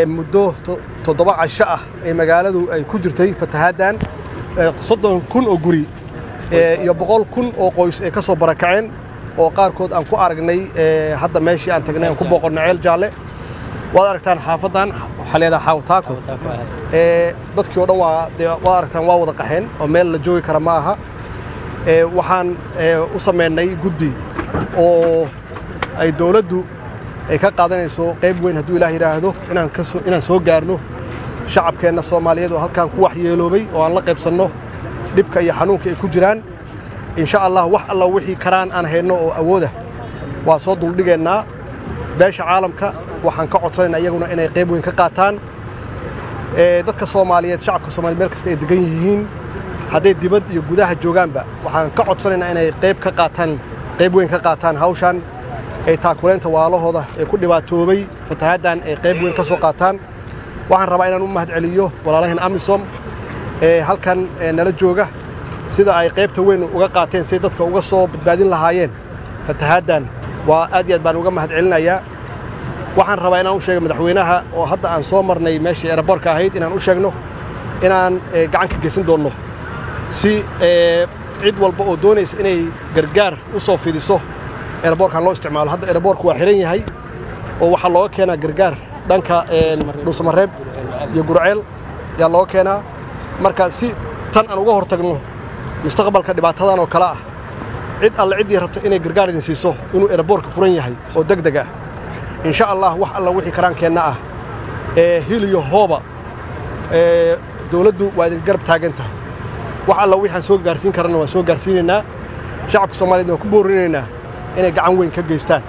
Muddo 7 casho ah ee magaaladu ay ku jirtay fatahaaddan, 30,000 oo guri iyo 100,000 oo qoys ay ka soo barakaceen, oo qaarkood aan ku aragnay hadda meeshii aan tagnay, aan ku booqonnay Ceel Jaalle. Waad aragtaan xaafaddan waxaa leedahay Xaawtaako. Dadkii oo dhan waa dee waad aragtaan, waa wada qaxeen oo meel la joogi kara ma aha. Waxaan u samaynay guddi oo ay dowladdu ay ka qaadanayso qayb weyn, hadduu Ilaah yidhaahdo, inaan kasoo inaan soo gaarno shacabkeenna Soomaaliyeed oo halkaan ku waxyeeloobay oo aan la qaybsanno dhibka iyo xanuunka ay ku jiraan. Insha Allah, wax alla wixii karaan aan hayno oo awooda waa soo duldhigaynaa. Beesha caalamka waxaan ka codsanaynaa iyaguna inay qayb weyn ka qaataan. Dadka Soomaaliyeed, shacabka Soomaaliyeed meel kasta ay degan yihiin, hadday dibad iyo gudaha joogaanba, waxaan ka codsanaynaa inay qayb ka qaataan, qayb weyn ka qaataan hawshan ay taakuleynta waalahooda ee ku dhibaatoobay fatahaaddan ay qayb weyn ka soo qaataan. Waxaan rabaa inaan u mahadceliyo walaalaheen AMISOM ee halkan nala jooga, sida ay qaybta weyn uga qaateen si dadka uga soo badbaadin lahaayeen fatahaaddan. Waa aad iyo aad baan uga mahadcelinayaa. Waxaan rabaa inaan u sheego madaxweynaha, oo hadda aan soo marnay meeshii airportka ahayd, inaan u sheegno inaan gacan ka geysan doonno si cid walba oo doonaysa inay gargaar u soo fidiso airportkan loo isticmaalo. Hadda airportku waa xiran yahay oo waxaa looga keenaa gargaar dhanka Dhuusamareeb iyo Gurceel yaa looga keenaa. Marka si tan aan uga hortagno mustaqbalka dhibaatadan oo kale ah, cid alle ciddii rabta inay gargaar idin siiso, inuu airportka furan yahay oo deg deg ah. Insha Allah, wax alla wixii karaankeenna ah ee hil iyo hooba, dowladdu waa idin garab taagan tahay. Wax alla wixaan soo gaarsiin karana waan soo gaarsiinaynaa. Shacabka Soomaaliyeed waan ku boorinaynaa inay gacan weyn ka geystaan.